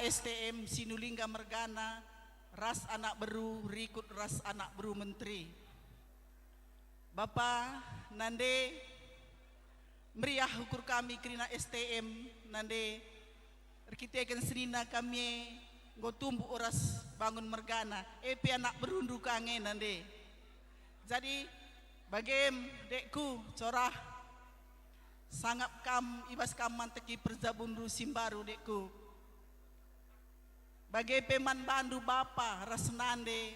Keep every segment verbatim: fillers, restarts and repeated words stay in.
S T M Sinulingga mergana, ras anak beru rikut ras anak beru menteri. Bapa, nande, meriah ukur kami kerina S T M, nande, erkiteken senina kami e enggo tumbuh ras bangun mergana, e pe anak berundu ka nge, nande. Jadi, bagem, dekku, Corah, sangap kam, ibas kam manteki perjabundu si mbaru, dekku. Bage pe man bandu bapa ras nande,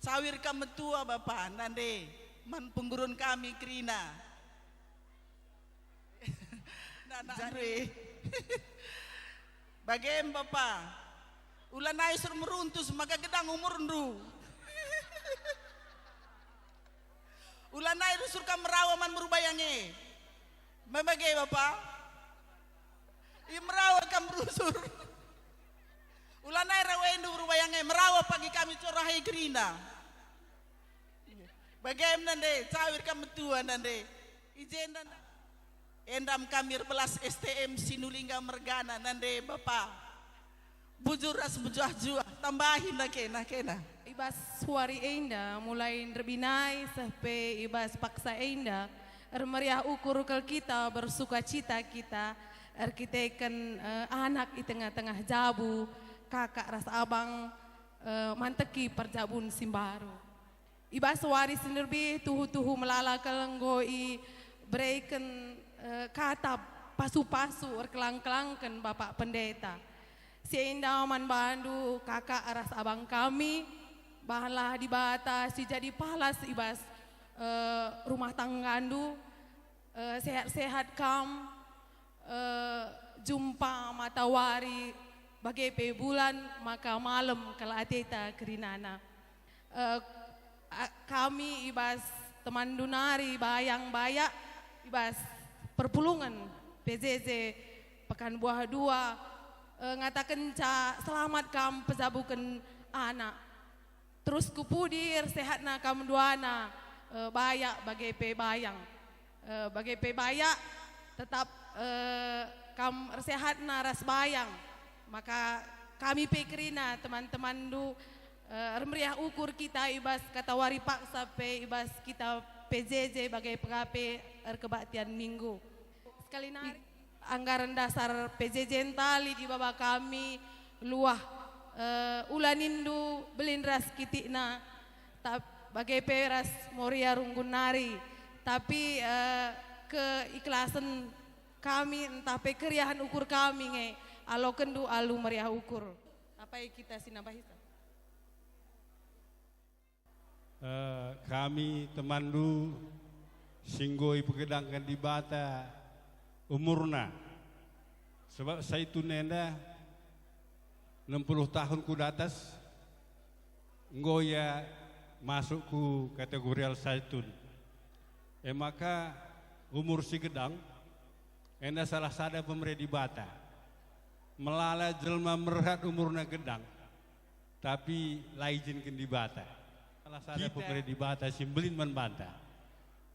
cawir kam metua bapa nande, man penggurun kami kerina. Nah, nah, Jadi, bage bapa, ulanai sur meruntus maka gedang umurndu. Ulanai rusur kam merawa man merubaya nge. Mabage bapa? I merawa kam rusur. Ulanai rawaindu merubaya nge, merawa pagi kami Corah e kerina. Bagem nande, cawir kam metua nande. I jenda nda-, endam kami erbelas S T M Sinulingga mergana nande bapa. Bujur ras mejuah-juah, tambahi na kena, kena. I bas wari enda, mulai nderbinai seh pe i bas paksa enda, ermeriah ukur kal kita, bersukacita kita, erkiteken, eh, anak i tengah-tengah jabu, kakak ras abang, eh, manteki perjabun si mbaru. I bas wari si nderbih tuhu-tuhu melala kal enggo ibereken, eh, kata pasu-pasu erkelang-kelangken Bapak Pendeta. Si enda man bandu, kakak ras abang kami, bahanlah Dibata si jadi palas i bas, eh, rumah tanggandu, eh, sehat-sehat kam, eh, jumpa matawari bage pe bulan, maka malem kal ateta kerinana. Eh, a-, kami i bas temanndu nari Bayang Bayak, i bas perpulungen P J J Pekan Buah Dua, eh, ngatakenca selamat kam pejabuken anak. Terus ku pudi ersehatna kam duana, eh, Bayak bage pe Bayang. Eh, bage pe Bayak, tetap, eh, kam ersehatna ras Bayang. Maka kami pe kerina teman-temanndu, eh, ermeriah ukur kita i bas katawari paksa pe i bas kita P J J bage pe ka pe erkebaktian Minggu. Sekali nari. Anggaran dasar P J J ntah lit ibaba kami luah, eh, ula nindu belin ras kitikna, tap-, bage pe ras Moria runggun nari. Tapi, eh, keiklasen kami ntah pe keriahen ukur kami nge alokenndu alu meriah ukur. Apai kita si nambahisa? Eh, kami temanndu si enggo ipegedangken Dibata umurna. Sebab Saitun enda enam puluh tahun ku datas enggo ia masuk ku kategorial Saitun. E maka umur si gedang enda salah sada pemere Dibata. Melala jelma merhat umurna gedang, tapi la izinken Dibata. Salah sada Kita pemere Dibata si mbelin man banta.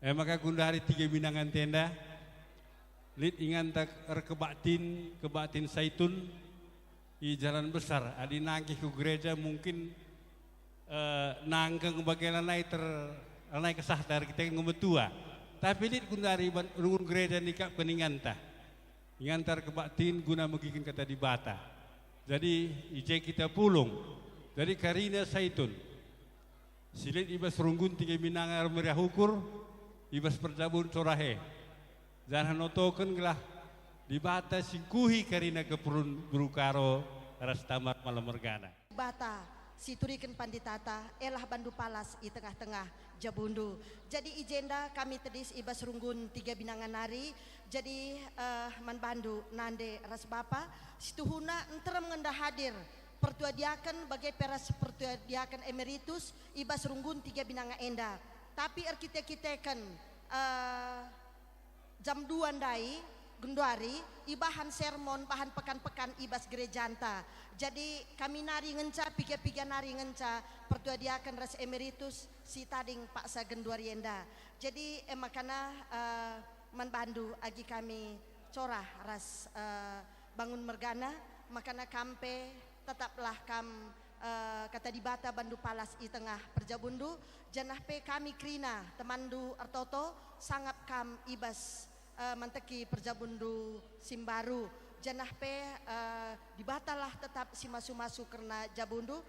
E maka gundari tiga binangan tenda, lit inganta erkebaktin, kebaktin Saitun i Jalan Besar. Adi nangkih ku gereja mungkin, eh, nangkeng bage lanai ter-, lanai kesahta erkiteken enggo metua. Tapi lit gundari ban runggun gereja nikapken inganta. Inganta erkebaktin guna megiken kata Dibata. Jadi, i je kita pulung. Jadi, karina Saitun si lit i bas runggun tiga binangan meriah ukur, i bas perjabun Corah e. Janah notoken gelah Dibata si ngkuhi karina keperlun beru Karo ras Tamar Malem mergana. Dibata si turiken panditata, elah bandu palas i tengah-tengah jabundu. Jadi i jenda kami tedis i bas runggun tiga binangan nari. Jadi, eh, man bandu nande ras bapa, situhuna nterem ngenda hadir pertua diaken bage pe ras pertua diaken emeritus i bas runggun tiga binangan enda. Tapi erkite-kiteken, eh, jam dua ndai, genduari, ibahan sermon, bahan pekan-pekan i bas gerejanta. Jadi, kami nari ngenca, piga-piga nari ngenca, pertua diaken ras emeritus si tading paksa genduari enda. Jadi, e makana, eh, man bandu agi kami Corah ras, eh, Bangun mergana, makana kam pe Tetaplah kam, eh, Kata Dibata bandu palas i tengah perjabunndu, janah pe kami kerina temanndu ertoto, sangap kam i bas, eh, manteki perjabunndu si mbaru, janah pe, eh, Dibatalah tetap si masu-masu kerna jabundu,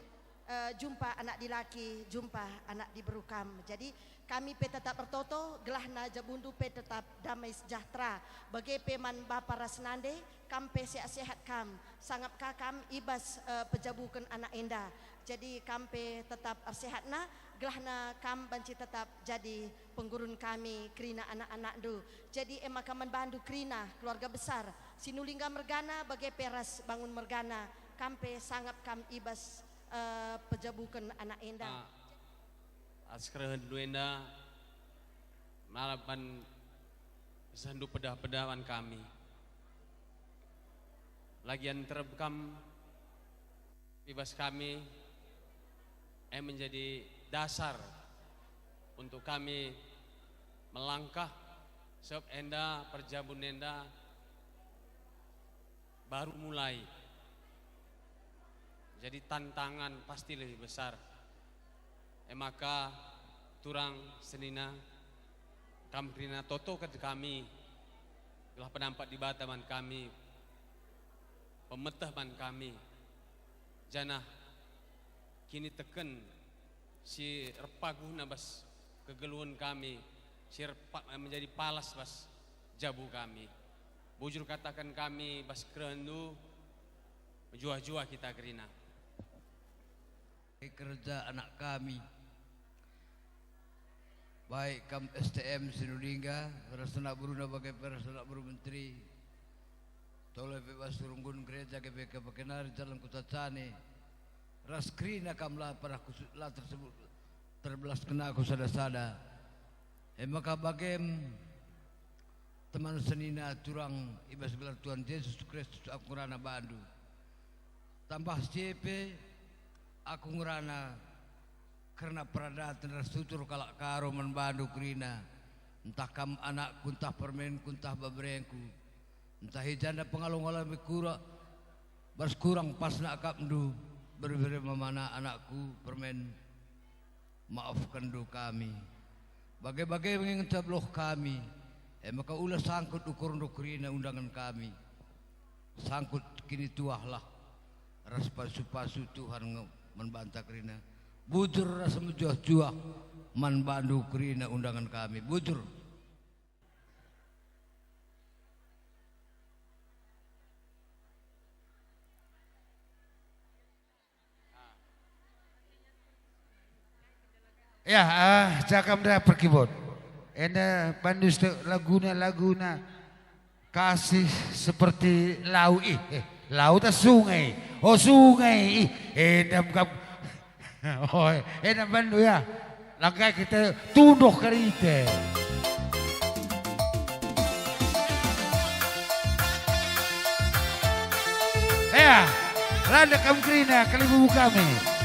eh, jumpa anak dilaki, jumpa anak diberu kam. Jadi, kami pe tetap ertoto, gelahna jabundu pe tetap damai sejahtera. Bage pe man bapa ras nande, kam pe sehat-sehat kam. Sangap ka kam i bas, eh, pejabuken anak enda. Jadi, kam pe tetap ersehatna, gelahna kam banci tetap jadi penggurun kami kerina anak-anakndu. Jadi, e maka man bandu kerina keluarga besar Sinulingga mergana bage pe ras Bangun mergana, kam pe sangap kam i bas, eh, pejabuken anak enda. Ah, askrehendu enda nalapan sehendu pedah-pedah man kami. Lagian tereb kam i bas kami, e menjadi dasar untuk kami melangkah, sebab enda perjabun enda baru mulai. Jadi tantangan pasti lebih besar. E maka turang senina, kam kerina totoken kami, gelah penampat Dibata man kami, pemeteh man kami, janah kiniteken si erpaguhna bas kegeluhen kami, si erpa-, menjadi palas bas jabu kami. Bujur kataken kami bas kerehenNdu, mejuah-juah kita kerina. Kerja anak kami, baik kam S T M Sinulingga, ras anak beruna bage pe ras anak beru menteri, tole pe bas runggun gereja G B K Bakenari jalan Kuta Cane, ras kerina kam la pernah kusu-, la tersebut, terbelasken aku sada-sada. E maka bagem, teman senina turang i bas gelar Tuhan Jesus Kristus aku ngerana bandu. Tambah si e pe, aku ngerana kerna peradaten ras tutur kalak Karo man bandu kerina, ntah kam anakku, ntah permenku, ntah beberengku, ntah i jenda pengalo-ngalo kura, bas kurang pasna akapndu, bere-bere mamana anakku, permen. Maafkenndu kami. Bage-bage nge ngenca beluh kami, e maka ula sangkut ukurndu kerina undangen kami. Sangkut kinituahlah ras pasu-pasu Tuhan nge man banta kerina. Bujur ras mejuah-juah man bandu kerina undangen kami. Bujur. Ya, ah, cakap dah perkibot. Enda bandu stek laguna-laguna kasih seperti lau, ih, eh, lau ta sungai. Oh, sungai, ih, enda kam. Oh, enda bandu ya. Langkai kita tunduh kerita. Ya, randa kam kerina kalibubu kami.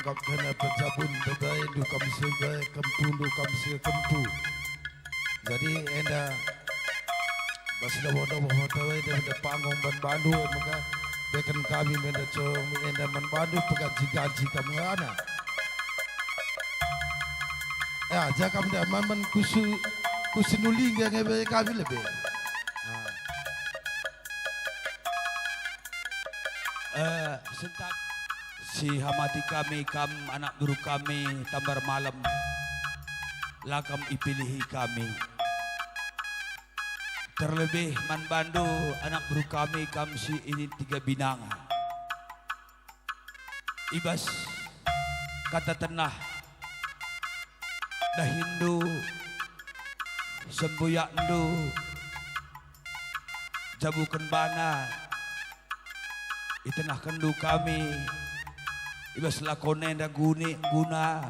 Kena pejabun bebai ndu kam sebaik kempu ndu kam sekempu. Jadi enda bas doboh-doboh matawai enda panggung man bandu maka beken kami menda cong enda man bandu peganji-ganji kam ngana. Ya, jakam da man man kusu kusenulingga nge kami lebe. Ah. Eh, sentak si hamati kami kam anak beru kami Tambar Malem, la kam ipilihi kami. Terlebih man bandu anak beru kami kam si ini tiga binanga. I bas kata tenah dahinndu, sembuyakndu, jabuken bana, itenahkenndu kami i bas lakon enda guni guna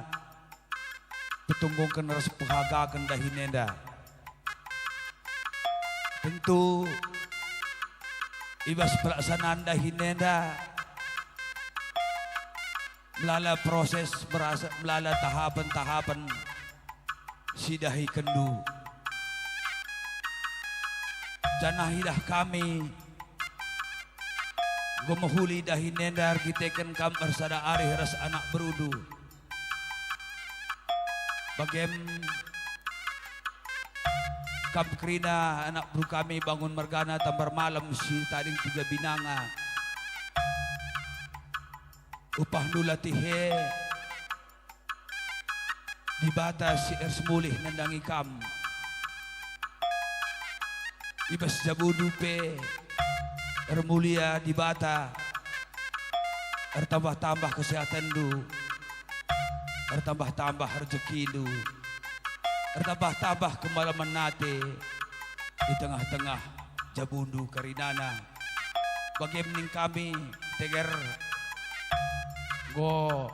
petunggungken ras pehagaken dahin enda. Tentu i bas pelaksanaan dahin enda melala proses, merasa melala tahapen-tahapen si dahikenndu. Janah idah kami enggo mehuli dahin enda erkiteken kam ersada arih ras anak berundu. Bagem kam kerina anak beru kami bangun mergana Tambar Malem si tading tiga binanga. Upahndu latih e, Dibata si ersemulih nandangi kam. I bas jabundu pe ermulia Dibata, ertambah-tambah kesehatenndu, ertambah-tambah rejekindu, ertambah-tambah kemalemen ate i tengah-tengah jabundu kerinana. Bage me ning kami, Teger, enggo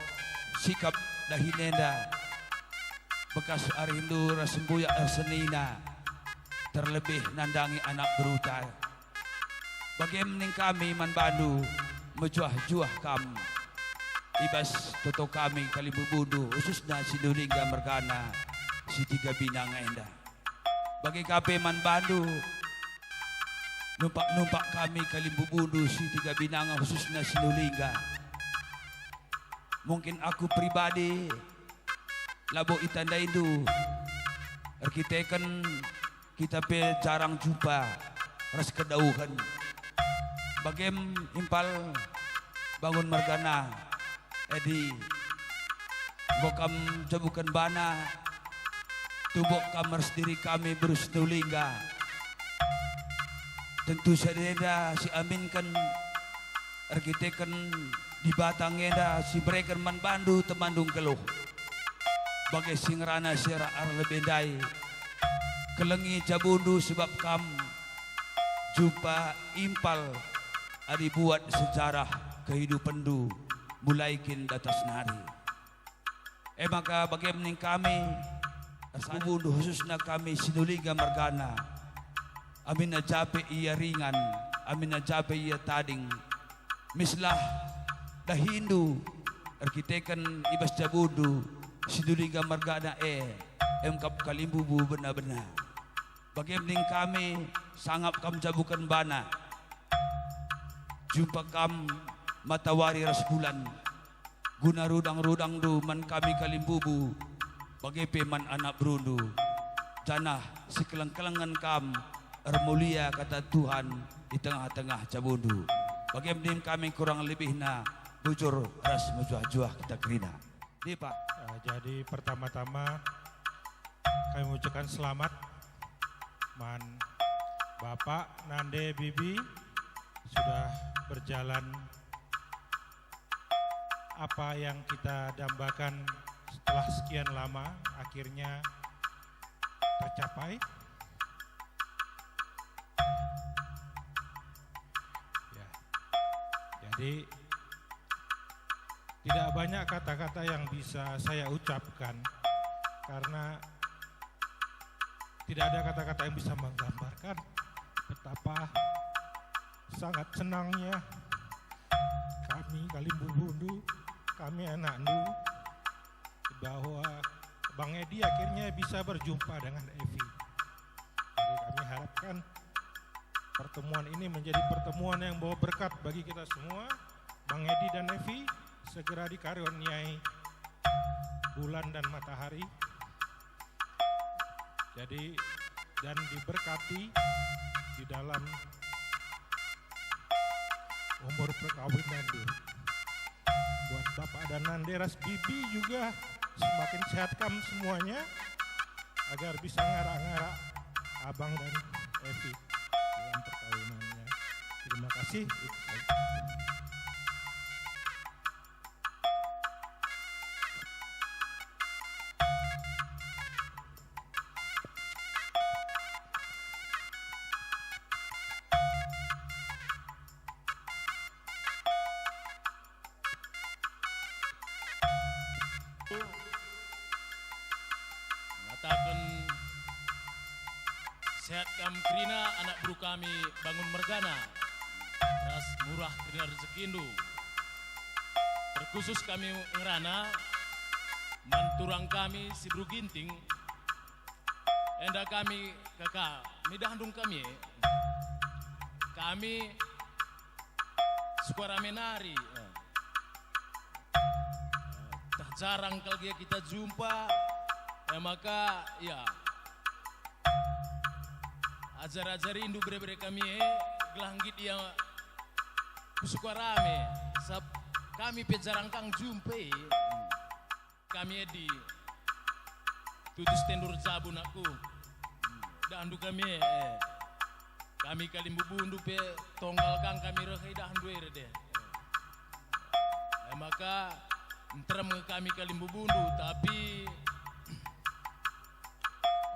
sikap dahin enda, bekas arihndu ras sembuyak ersenina, terlebih nandangi anak beruta. Bage me ning kami man bandu, mejuah-juah kam i bas toto kami kalimbubundu, khususna si Dulingga mergana, si tiga binanga enda. Bage ka pe man bandu, numpak-numpak kami kalimbubundu si tiga binanga, khususna si Dulingga. Mungkin aku pribadi labo itandaindu erkiteken kita pe jarang jumpa ras kedauhen. Bage me impal bangun mergana, adi enggo kam jabuken bana, tubuk kam ras diri kami beru si Dulingga. Tentu sada enda si aminken erkiteken Dibata nge enda si mereken man bandu temanndu nggeluh. Bage si ngerana si arah lebe ndai, kelengi jabundu sebab kam jumpa impal adi buat sejarah kehidupenndu mulai kin datas nari. E maka bage me ning kami, ras bubundu khususna kami si Dulingga mergana, aminna ja pe ia ringan, aminna ja pe ia tading, mislah dahindu erkiteken i bas jabundu si Dulingga mergana e, emkap kalimbubu bena-bena. Bage me ning kami, sangap kam jabuken bana, jumpa kam matawari ras bulan, guna rudang-rudangndu man kami kalimbubu, bage pe man anak berundu, janah sikeleng-kelengen kam ermulia kata Tuhan i tengah-tengah jabundu. Bage me ning kami kurang lebihna bujur ras mejuah-juah kita kerina. Dipa. Ah, jadi pertama-tama kami mengucapkan selamat man Bapak, Nande, Bibi sudah berjalan apa yang kita dambakan setelah sekian lama akhirnya tercapai. Ya. Jadi tidak banyak kata-kata yang bisa saya ucapkan karena tidak ada kata-kata yang bisa menggambarkan betapa sangat senangnya kami Kalimbubundu Kami anakndu, bahwa Bang Edi akhirnya bisa berjumpa dengan Evi. Jadi kami harapkan pertemuan ini menjadi pertemuan yang bawa berkat bagi kita semua. Bang Edi dan Evi segera dikaruniai bulan dan matahari. Jadi, dan diberkati di dalam umur perkawinan, Dir. Buat Bapak dan Nande ras Bibi juga, semakin sehat kam semuanya, agar bisa ngarak-ngarak Abang dan Evi dalam perkawinannya. Terima kasih. Itu saja. Ngataken, "Sehat kam kerina, anak beru kami Bangun Mergana, ras murah kerina rejekindu. Terkhusus kami ngerana man turang kami si beru Ginting, enda kami kaka midah ndung kami, kami Sukarame nari, eh. Tah jarang kal gia kita jumpa, e maka, ya, ajar-ajarindu bere-bere kami e, gelah nggit ia ku Sukarame, sabap kami pe jarang kang jumpa e. Kami Edi, tutus tendur jabu nakku. Dahndu kami e. Kami kalimbubundu pe tonggal kang kami reh idahndu e deh. E maka nterem nge kami kalimbubundu, tapi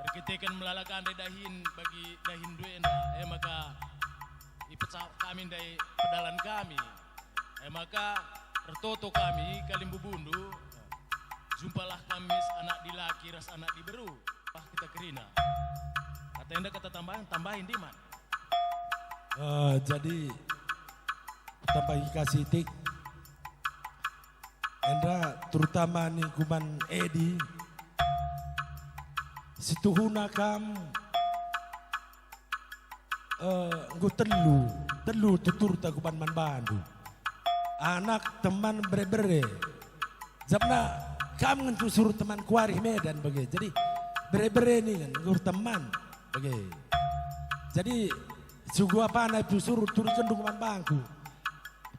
erkiteken melala kande dahin bagi dahinndu enda, e maka ipecah kami ndai pedalan kami. E maka ertoto kami kalimbubundu, jumpalah kam mis anak dilaki ras anak diberu. Bah kita kerina. Kata enda kata tambahen, tambahen diman. Eh, jadi tambahi ka sitik. Enda terutama ni kuman Edi. Situhuna kam, eh, enggo telu, telu tuturta kuban man bandu. Anak, teman, bere-bere. Sabap kam ngencu suruh teman kuarih Medan bage. Jadi, bere-bere ni kan, enggo teman bage. Jadi, sugu apana ipusur turiken ndung man bangku.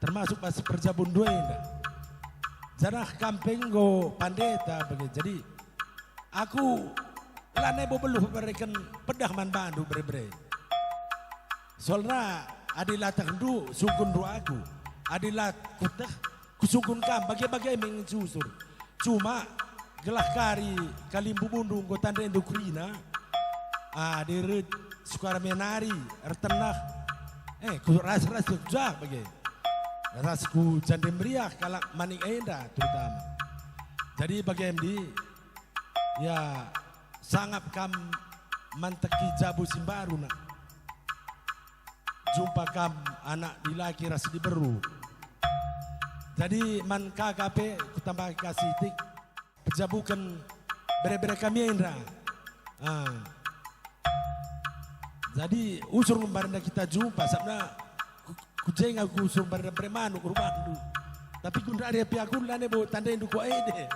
Termasuk bas perjabun dua enda. Janah kam pe enggo pandeta bage. Jadi, aku lanai bo beluh bereken pedah man bandu bere-bere. Soalna adi la tehndu, sungkunndu aku. Adi la kuteh, kusungkun kam, bage-bage me ngencu usur. Cuma, gelah kari kalimbubundu enggo tandendu kerina, ah, adi reh Sukarame nari ertenah, eh, ku ras-ras ku jah bage. Ras ku jande meriah kalak Manik enda terutama. Jadi bage me, ya, sangap kam manteki jabu si mbaru, nak. Jumpa kam anak dilaki ras diberu. Jadi man kaka pe kutambahi ka sitik, pejabuken bere-bere kami enda. Ah. Jadi usur nge mbarenda kita jumpa, sabna ku, ku je nge aku usur mbarenda bere manuk rumahndu. Tapi gundari api aku lanai bo tandendu ku ede.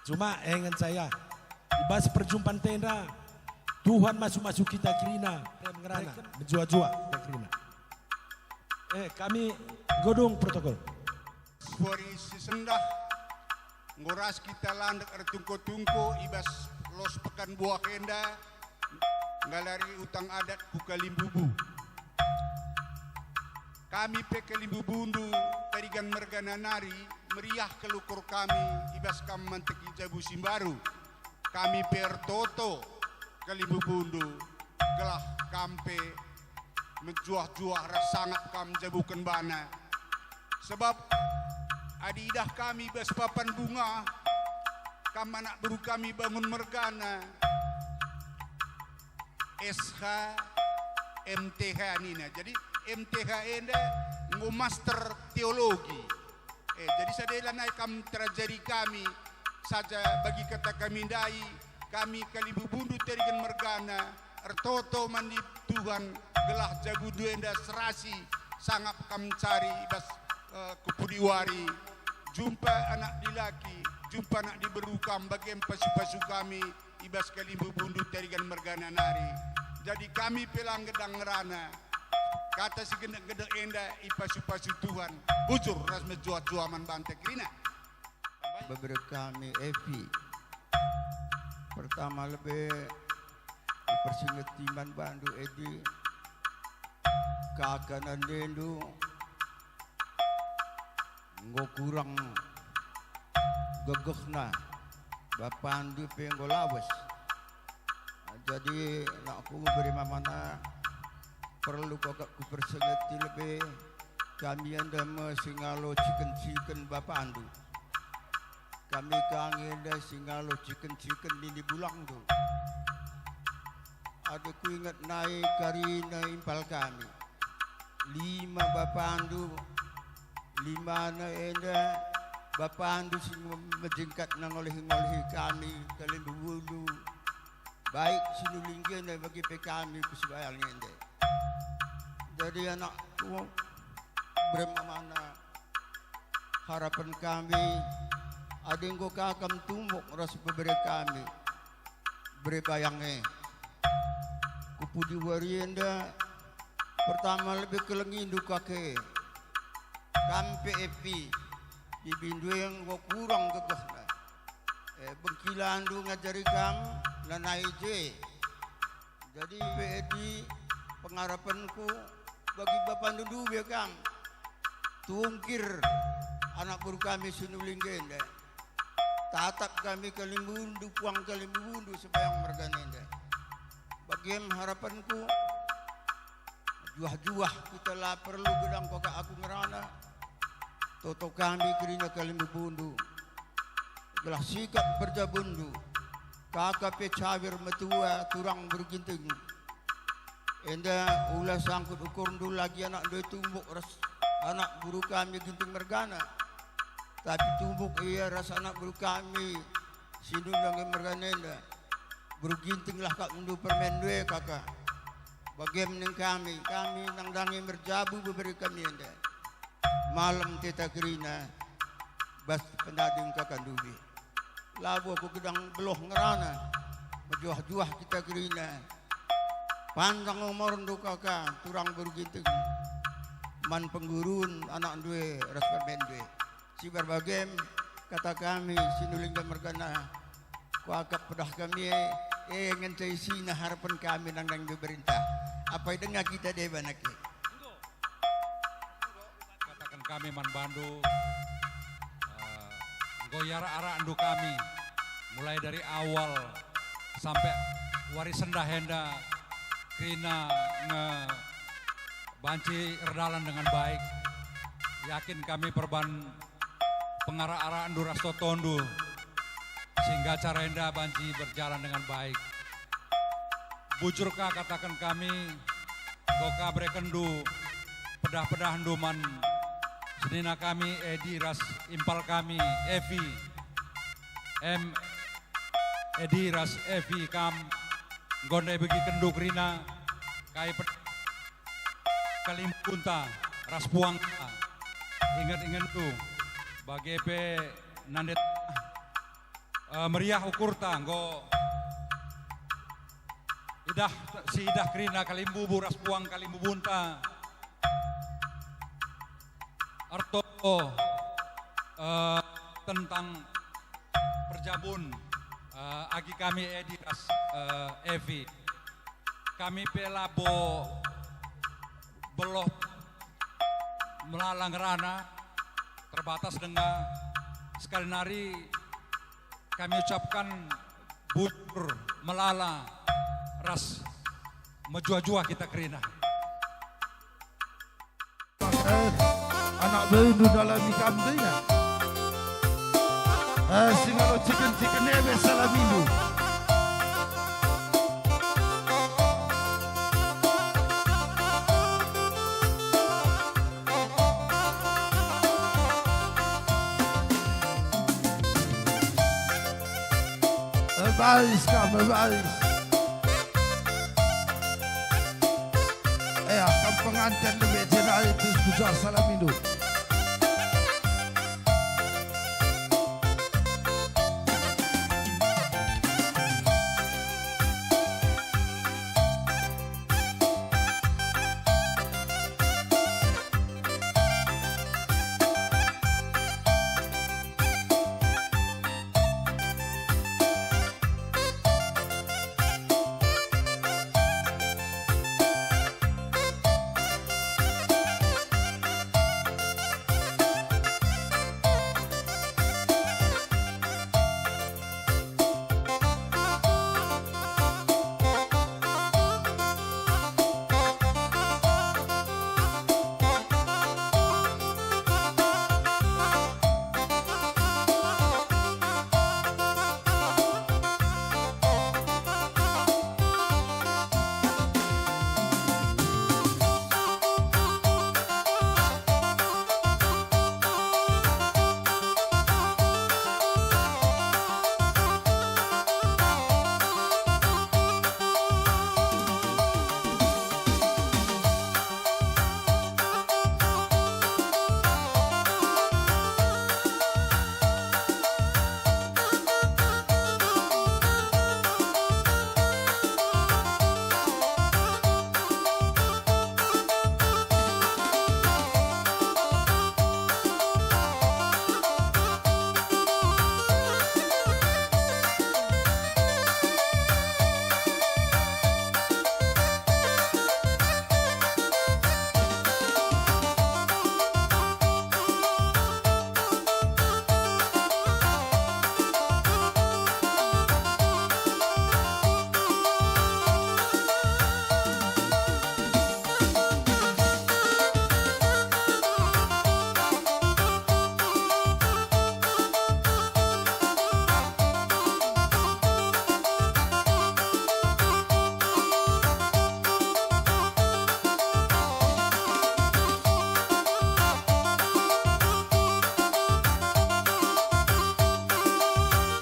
Cuma, eh, ngenca ya, i bas perjumpan enda, Tuhan masu-masu kita kerina, rem ngerana, mejuah-juah kita kerina. Eh, kami godung protokol. Suari si sendah, enggo ras kita landek ertungko-tungko i bas los Pekan Buah enda, nggalari utang adat ku Kalimbubu. Kami pe kalimbubundu Tarigan mergana nari meriah kal ukur kami i bas kam manteki jabu si mbaru. Kami pe ertoto kalimbubundu gelah kam pe mejuah-juah ras sangap kam jabuken bana. Sebab adi idah kami bas papan bunga, kam anak beru kami Bangun mergana, S H, M T H nina. Jadi, M T H enda enggo master teologi. Eh, jadi sadela nai kam terajari kami saja bagi kata kami ndai, kami kalimbubundu Terigan mergana, ertoto man Tuhan, gelah jabundu enda serasi sangap kam cari i bas, eh, kupudiwari. Jumpa anak dilaki, jumpa anak diberu kam, bage me pasu-pasu kami i bas kalimbubundu Terigan mergana nari. Jadi kami pe la ngedang ngerana. Kata si gendek-gendek enda ipasu-pasu Tuhan, bujur ras mejuah-juah man banta kerina. Bebere kami Evi. Pertama lebe, persingeti man bandu Edi, kaka nandendu enggo kurang gegehna, bapandu pe enggo lawes. Jadi, nakku bere mamana, perlu kaka kupersingeti lebe, kami enda me si ngalo ciken-ciken bapandu. Kami ka nge enda si ngalo ciken-ciken nini bulangndu. Adi kuinget nai karina impal kami. Lima bapandu, limana enda bapandu si me-, mejengkatna ngolehi-ngolehi kami, kalimbubundu, baik Sinulingga enda bagi pe kami ku Sibayang enda. Jadi anakku, bere mamana, harapen kami, adi enggo ka kam tumbuk ras bebere kami, bere Bayang e. Kupudiwari enda, pertama lebe kelengindu kaka e. Kam pe Evi, bibindu e enggo kurang gegehna. E, bengkilandu ngajari kam, lanai je. Jadi pe Edi, pengarapenku bagi bapandu ndube kam. Tungkir anak beru kami Sinulingga enda. Tatap kami kalimbubundu, puang kalimbubundu Sibayang mergana enda. Bage me harapenku, juah-juah kita la perlu gedang kaka aku ngerana. Toto kami kerina kalimbubundu. Gelah sikap perjabundu, kaka pe cawir metua turang beru Ginting. Enda ula sangkut ukurndu lagi anakndu e tumbuk ras anak beru kami Ginting mergana, tapi tumbuk ia ras anak beru kami Sinulingga mergana enda. Beru Ginting lah kap ndu permenndu e kaka. Bage me nina kami, kami nandangi merjabu bebere kami enda. Malem teta kerina, bas pendading kaka ndube. Labo aku gedang beluh ngerana, mejuah-juah kita kerina. Panjang umurndu kaka, turang beru Ginting, man penggurun anakndu e ras permenndu e. Si bage me kata kami Sinulingga mergana, kuakap pedah kami e, e ngenca isina harapen kami nandangi pemerintah. Apai denga kita deba nake. Kataken kami man bandu, eh, enggo iarak-arakndu kami, mulai dari awal sampe wari sendah enda kerina nge banci erdalan dengan baik. Yakin kami perban pengarak-arakndu ras totondu, sehingga acara enda banci berjalan dengan baik. Bujur ka kataken kami, enggo ka berekenndu pedah-pedahndu man senina kami, Edi ras impal kami, Evi. Em, Edi ras Evi, kam enggo ndai begikenndu kerina kai pe-, kalimbubunta ras puangta. Inget-ingetndu, bage pe nandet, eh, meriah ukurta enggo idah, siidah kerina kalimbubu ras puang kalimbubunta. Ertoto, eh, tentang perjabun, eh, agi kami Edi ras, eh, Evi. Kami pe labo beluh melala ngerana, terbatas denga. Sekali nari kami ucapkan bujur, melala, ras mejuah-juah kita kerina. Eh, anak beundu dalam ikam denga. Eh, singalo ciken-ciken ebe salamindu. Ais kami, ais. Eh, kam pengantin lebih jenari terus kujual salam indu.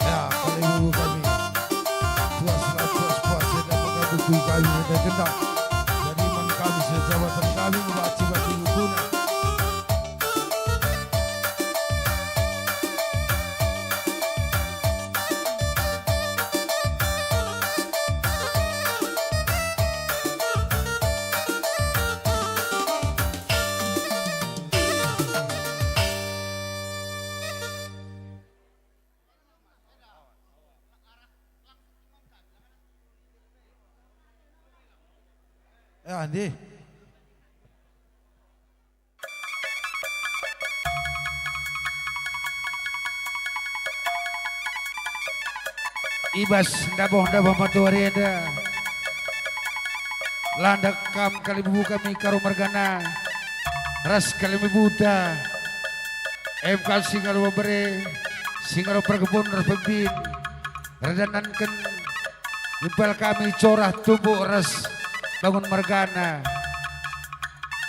Ya, kalau ibu kami, puas lah, puas-puas, saya dapat buku kami, saya kena. Jadi, man kami, saya jabatan kami, baci-baci bukuna. Eh, Andi. I bas ndabuh-ndabuh matoari enda, landak kam kalimbubu kami Karo mergana, ras kalimbubuta, em kal si ngalo bebere, si ngalo perkebun ras pembin, erdandanken impal kami Corah Tumbuk ras Bangun mergana.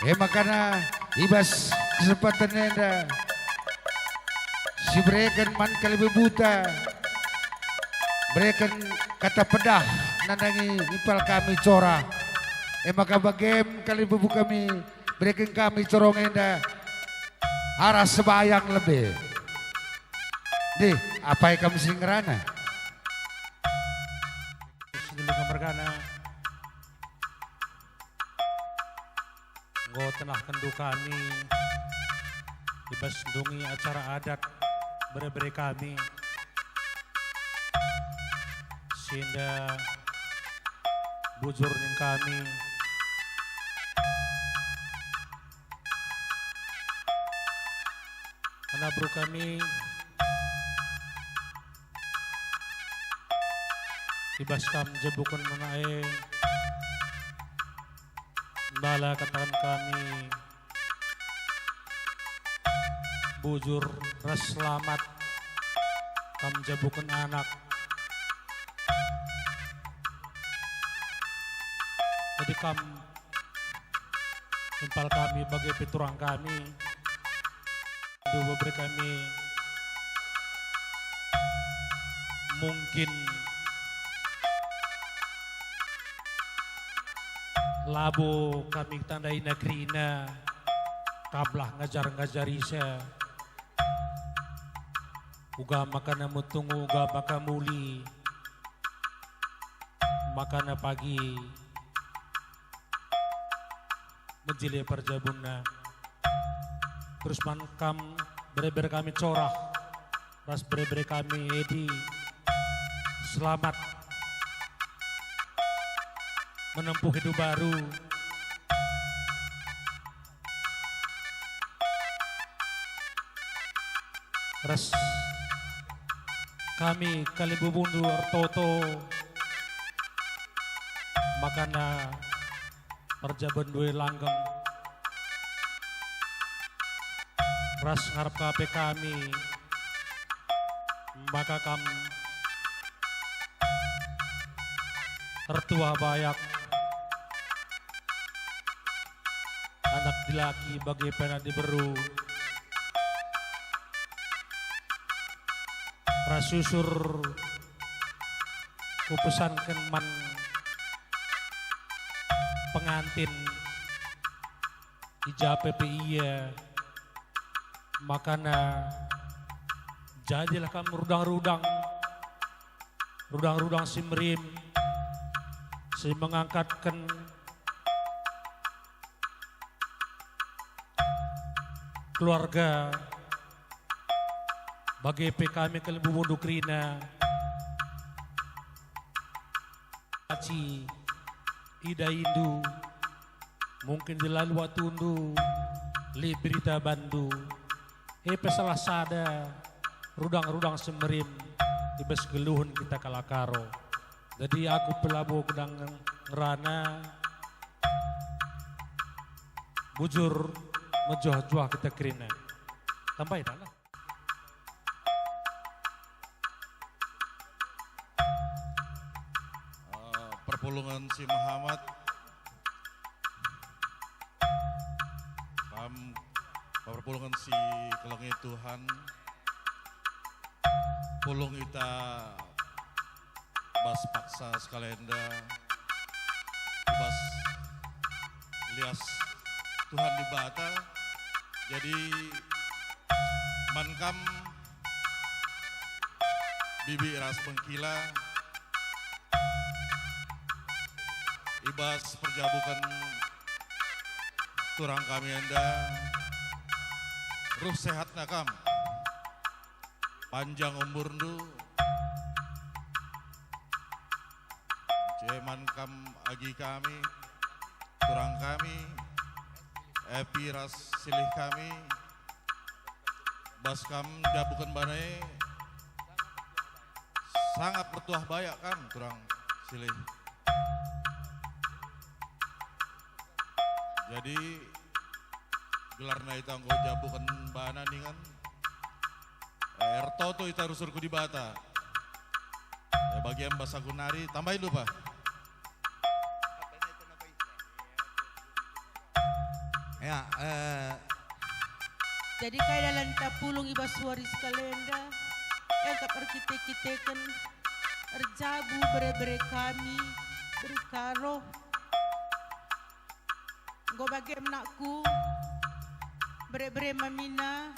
E makana i bas kesempatan enda sibereken man kalimbubuta, bereken kata pedah nandangi impal kami Corah. E maka bagem kalimbubu kami, bereken kami Corah enda arah sembahyang lebe. Dih, apai kam si ngerana? Sinulunga mergana, enggo tenahkenndu kami i bas ndungi acara adat bere-bere kami, si enda bujur ning kami. Anak beru kami, i bas kam njebuken anak e, mbala kataken kami, bujur ras selamat kam njebuken anak. Jadi kam impal kami bage pe turang kami. Aduh, bebere kami mungkin Labo kami tandaina kerina, kam lah ngajar-ngajarisa. Uga maka na metung, uga maka muli, maka na pagi menjili perjabunna. Terus man kam, bere-bere kami Corah, ras bere-bere kami Edi, selamat menempuh hidup baru. Ras kami kalimbubu ertoto, makana perjaban dua langgeng. Ras ngarap ka pe kami, maka kam ertuah bayak, anak dilaki bage pe anak diberu. Ras susur kupesanken man pengantin, i ja pe pe ia, makana jadilah kam rudang-rudang, rudang-rudang si merim, si mengangkatken keluarga, bage pe kami kalimbubundu kerina. Aci idahindu, mungkin di lalu watundu, lit berita bandu. E pe salah sada rudang-rudang si merim i bas geluhen kita kalak Karo. Jadi aku pe labo kedang ngerana, bujur mejuah-juah kita kerina. Tambai tak lah. Eh, perpulungen si mehamat, pam, perpulungen si kelengi Tuhan, pulung ita bas paksa sekalenda, bas lias Tuhan Dibata. Jadi, man kam bibi ras bengkila, i bas perjabuken turang kami enda, ruh sehatna kam, panjang umurndu, ceman kam agi kami, turang kami, Epi ras silih kami, bas kam jabuken bana e, sangap ertuah bayak kam, turang silih. Jadi, gelarna ita enggo jabuken bana ningen, eh, ertoto ita rusur ku Dibata. Eh, bagian bas aku nari, tambahi lupa. Ya, eh. Jadi kai dalan tapulung i bas wari sekalenda, engkap erkite-kiteken, erjabu bere-bere kami, bere Karo. Enggo bage nakku, bere-bere mamina,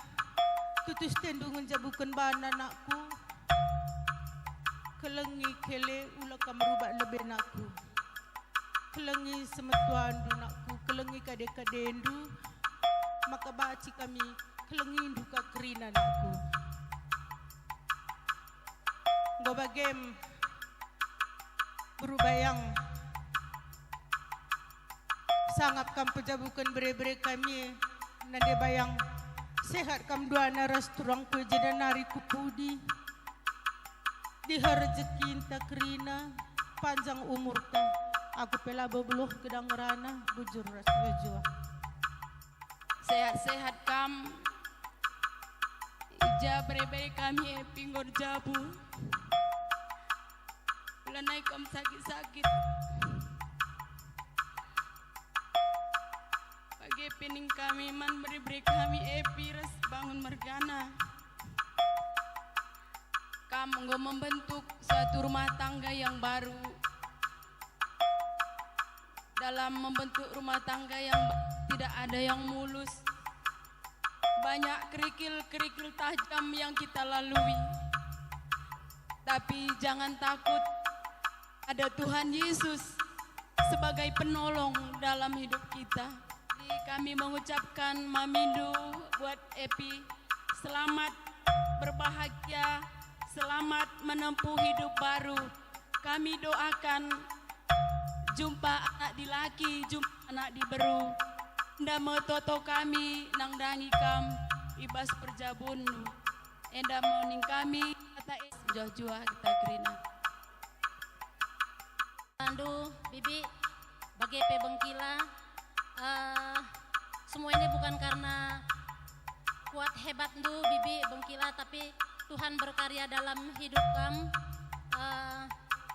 tutus tendu ngenjabuken bana nakku. Kelengi kele ula kam rubak lebe nakku. Kelengi semetuandu nakku, kelengi kade-kadendu, maka banci kami kelengindu ka kerina nakku. Enggo bagem, beru Bayang, sangap kam pejabuken bere-bere kami e, nande Bayang, sehat kam duana ras turangku e, jenari ku pudi. Diha rejekinta kerina, panjang umurta, aku pe labo beluh gedang ngerana, bujur ras mejuah. Sehat-sehat kam, i ja bere-bere kami e pe enggo erjabu. Lanai kam sakit-sakit. Bage pe ning kami man bere-bere kami Epi ras Bangun mergana. Kam enggo membentuk suatu rumah tangga yang baru. Dalam membentuk rumah tangga yang ba-, tidak ada yang mulus. Banyak kerikil-kerikil tajam yang kita lalui. Tapi jangan takut, ada Tuhan Yesus sebagai penolong dalam hidup kita. Jadi, kami mengucapkan mamindu buat Epi. Selamat berbahagia, selamat menempuh hidup baru. Kami doakan jumpa anak dilaki, jumpa anak diberu. Enda me toto kami nandangi kam i bas perjabunndu. Enda me ning kami kata es juah-juah kita kerina. Tandu, Bibi, bage pe Bengkila, eh, semua ini bukan karena kuat hebatndu, Bibi, Bengkila, tapi Tuhan berkarya dalam hidup kam, eh,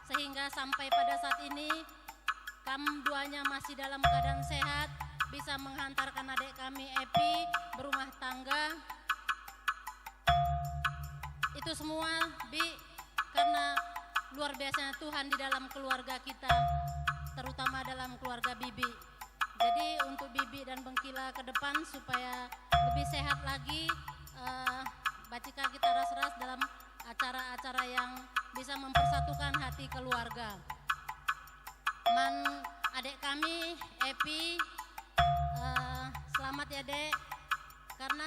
sehingga sampai pada saat ini kam duanya masih dalam keadaan sehat, bisa menghantarkan adik kami Epi berumah tangga. Itu semua, Bi, karena luar biasanya Tuhan di dalam keluarga kita, terutama dalam keluarga Bibi. Jadi, untuk Bibi dan Bengkila ke depan, supaya lebih sehat lagi, eh, bacika kita ras-ras dalam acara-acara yang bisa mempersatukan hati keluarga. Man adek kami, Epi, eh, selamat ya, Dek, karena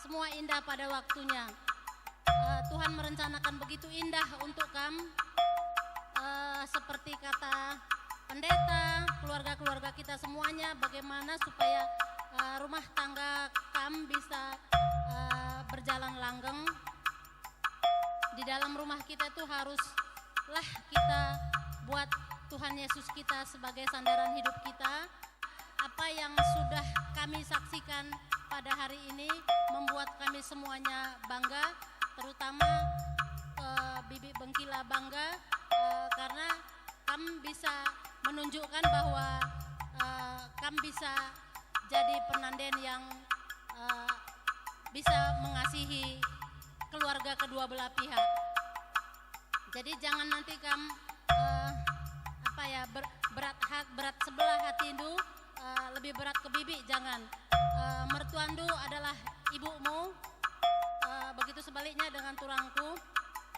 semua indah pada waktunya. Eh, Tuhan merencanakan begitu indah untuk kam, eh, seperti kata pendeta, keluarga-keluarga kita semuanya, bagaimana supaya, eh, rumah tangga kam bisa, eh, berjalan langgeng. Di dalam rumah kita tuh haruslah kita buat Tuhan Yesus kita sebagai sandaran hidup kita. Apa yang sudah kami saksikan pada hari ini membuat kami semuanya bangga, terutama, eh, Bibi Bengkila bangga, eh, karena kam bisa menunjukkan bahwa, eh, kam bisa jadi penanden yang, eh, bisa mengasihi keluarga kedua belah pihak. Jadi jangan nanti kam, eh, apa ya, ber-, berat hat-, berat sebelah hatindu, eh, lebih berat ke Bibi, jangan. Eh, mertuandu adalah ibumu, eh, begitu sebaliknya dengan turangku.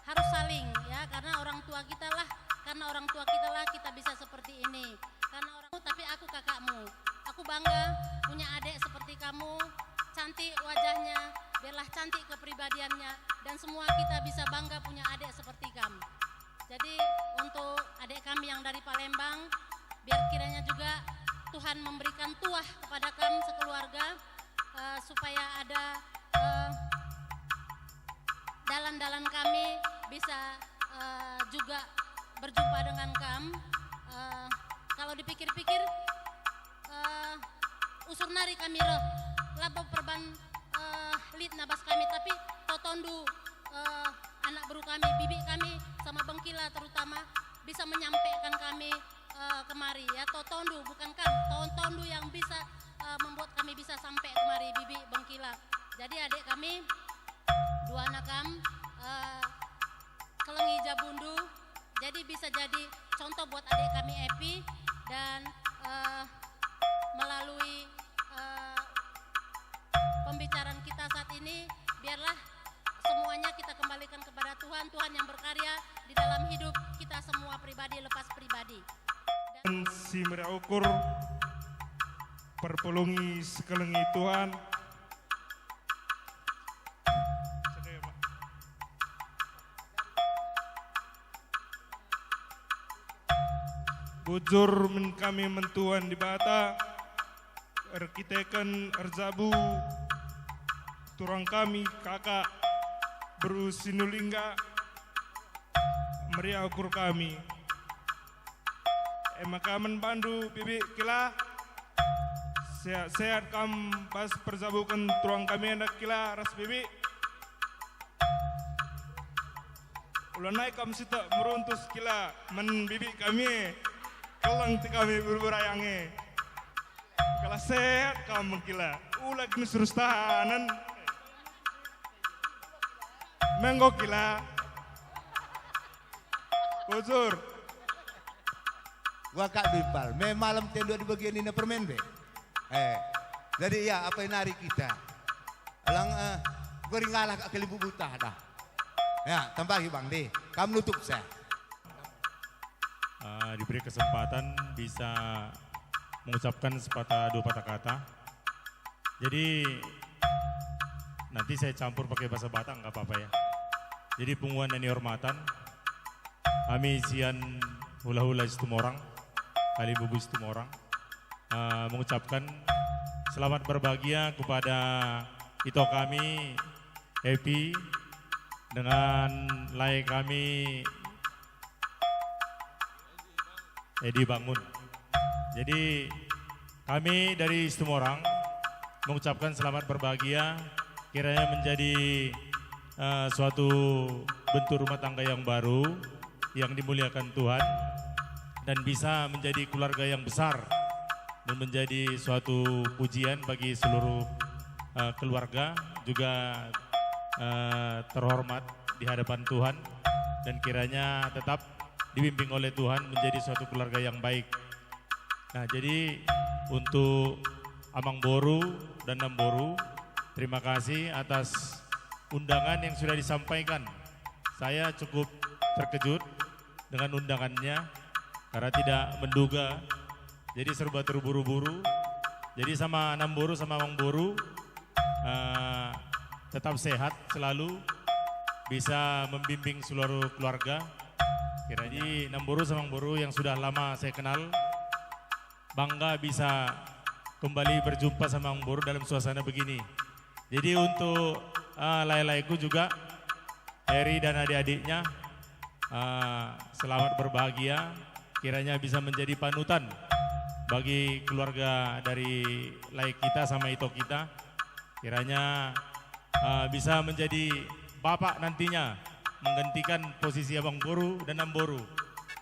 Harus saling, ya, karena orang tua kita lah, karena orang tua kita lah kita bisa seperti ini. Karena orang, tapi aku kakakmu. Aku bangga punya adik seperti kamu, cantik wajahnya, biarlah cantik kepribadiannya, dan semua kita bisa bangga punya adik seperti kamu. Jadi, untuk adik kami yang dari Palembang, biar kiranya juga Tuhan memberikan tuah kepada kamu sekeluarga, eh, supaya ada, eh, dalan-dalan kami bisa, eh, juga berjumpa dengan kam. Eh, kalau dipikir-pikir, eh, usur nari kami reh, labo perban, eh, lit na bas kami, tapi totondu, eh, anak beru kami, bibi kami, sama Bengkila terutama, bisa menyampaikan kami, eh, kemari, ya, totondu, bukan kam, totondu yang bisa, eh, membuat kami bisa sampai kemari, Bibi Bengkila. Jadi, adik kami, dua anak kam, eh, kelengi jabundu, jadi bisa jadi contoh buat adik kami Epi, dan, eh, melalui, eh, pembicaraan kita saat ini, biarlah semuanya kita kembalikan kepada Tuhan, Tuhan yang berkarya di dalam hidup kita semua pribadi lepas pribadi. Dan si meriah ukur, perpulungi sekelengi Tuhan. Bujur min kami man Tuhan Dibata, erkiteken erjabu turang kami, kakak, beru Sinulingga, meriah ukur kami. E maka man bandu, Bibi Kila, sehat-sehat kam bas perjabuken turang kami enda, Kila ras Bibi. Ula nai kam sitik meruntus, Kila, man Bibi kami e. Keleng ti kami beru-beru ayang e. Kala sehat kam, Kila. Ula kin surus tahanen. Menggo, Kila. Bujur. Bakak dua impal. Me malem tendu di bagian nina permen be. Eh, jadi ya, apa nari kita? Alang, eh, geringalah kak kelimbu butah dah. Ya, tambahi Bang deh. Kam nutup saya. Eh, diberi kesempatan bisa mengucapkan sepatah dua patah kata. Jadi, nanti saya campur pakai bahasa Batak, nggak apa-apa ya. Jadi, punguan yang dihormatan, kami sian hula-hula Situmorang, Kalimbubu Situmorang, eh, mengucapkan selamat berbahagia kepada ito kami, Happy, dengan lae kami, Edi Bangun. Jadi, kami dari Situmorang mengucapkan selamat berbahagia, kiranya menjadi, eh, suatu bentuk rumah tangga yang baru, yang dimuliakan Tuhan, dan bisa menjadi keluarga yang besar dan menjadi suatu pujian bagi seluruh, eh, keluarga, juga, eh, terhormat di hadapan Tuhan, dan kiranya tetap dibimbing oleh Tuhan menjadi suatu keluarga yang baik. Nah, jadi untuk Amang Boru dan Namboru, terima kasih atas undangan yang sudah disampaikan. Saya cukup terkejut dengan undangannya karena tidak menduga. Jadi serba terburu-buru. Jadi sama Namboru sama Amang Boru, eh, tetap sehat selalu, bisa membimbing seluruh keluarga. Kira di Namboru sama Amang Boru yang sudah lama saya kenal, bangga bisa kembali berjumpa sama Amang Boru dalam suasana begini. Jadi untuk, eh, lae-laeku juga, Eri dan adik-adiknya, eh, selamat berbahagia. Kiranya bisa menjadi panutan bagi keluarga dari lae kita sama ito kita. Kiranya, eh, bisa menjadi bapak nantinya, menggantikan posisi Abang Boru dan Namboru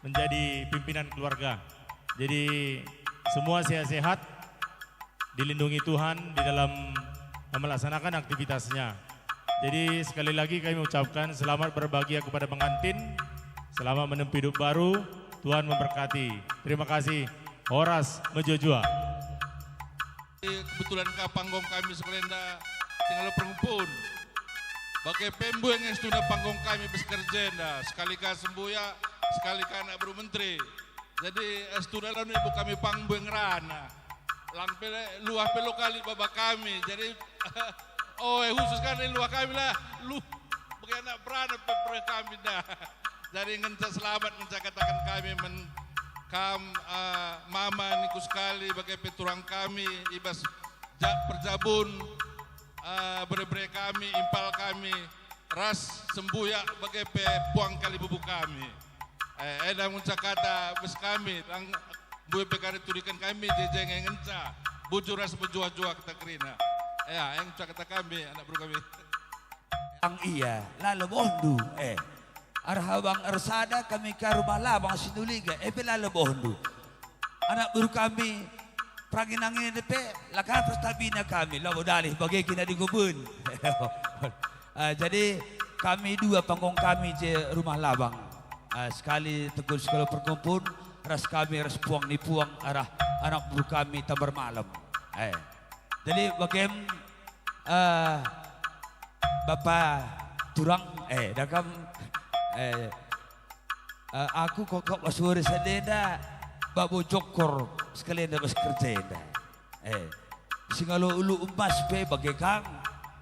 menjadi pimpinan keluarga. Jadi, semua sehat-sehat, dilindungi Tuhan di dalam melaksanakan aktivitasnya. Jadi, sekali lagi kami ucapkan selamat berbahagia kepada pengantin, selamat menempuh hidup baru, Tuhan memberkati. Terima kasih. Horas mejuah-juah. Kebetulan ka panggung kami sekalenda tinggal perempun. Bage pe mbue nge situhuna panggung kami bas kerja enda, sekali ka sembuyak, sekali ka anak beru menteri. Jadi, eh, situhuna la nibu kami panggung mbue ngerana. Lang pe le, luah pe lo kali baba kami. Jadi, oh, eh, khusus kali luah kami lah. Lu, bagi anak berana pe pereh kami dah. Jadi ngenca selamat ngenca kataken kami man kam, eh, mama niku sekali bage pe turang kami i bas ja-, perjabun, eh, bere-bere kami, impal kami, ras sembuyak bage pe puang kalimbubu kami. Eh, enda ngenca kata bas kami, lang mbue pe kari turiken kami, jeje nge ngenca, bujur ras mejuah-juah kita kerina. Ya, e ngenca kata kami, anak beru kami. Ang ia, la lebohndu, eh. Arah abang ersada kami ka rumah labang Sinduliga, eh, pe la lebohndu. Anak beru kami, perangin-angin pe, la ka pertabina kami, labo dalih bage kina di guben. Ah, jadi, kami dua panggung kami je rumah labang. Ah, sekali tegun sekali perkumpul, ras kami ras puang ni puang arah anak beru kami Tambar Malem. Eh. Jadi, bagem, eh, Bapa turang, eh, dah kam, eh, eh, aku kokok bas wari sadenda, babo jokor sekalian bas kerja enda. Eh, singalo ulu emas pe bage kang,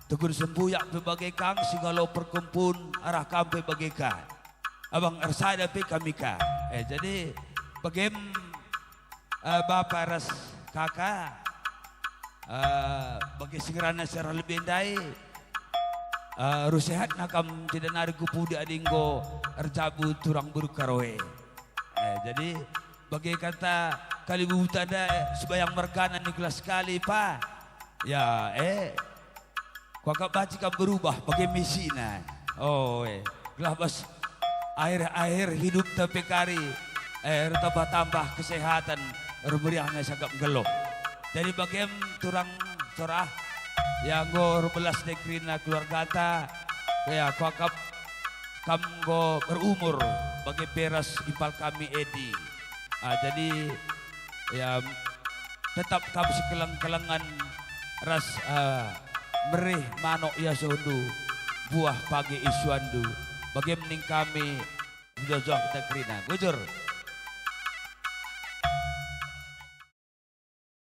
tegun sembuyak pe bage kang, singalo perkempun arah kam pe bage kang. Abang ersada pe kami ka. Eh, jadi, bagem, eh, bapa ras kaka, eh, bage si ngerana si arah lebe ndai, eh, ruh sehatna kam tidak nari ku pudi adi enggo erjabu turang beru karoe. Eh, jadi, bage kata kali buta da, eh, subayang mergana ni gelas kali, pa. Ya, eh. Kuakap banci kam berubah bage misina. Oh, eh. Gelah bas akhir-akhir hidupta pe kari, eh, ertambah-tambah kesehatan, ermeriahna sakap nggeluh. Jadi bagem turang sorah, ya enggo erbelas deh kerina keluargata, ya kuakap kam enggo berumur bage pe ras impal kami Edi. Ah, jadi, ya, tetap kam sikeleng-kelengen ras, ah, merih manuk iasuhndu, buah page isuanndu, bage me ning kami, joh-joh kita kerina. Bujur.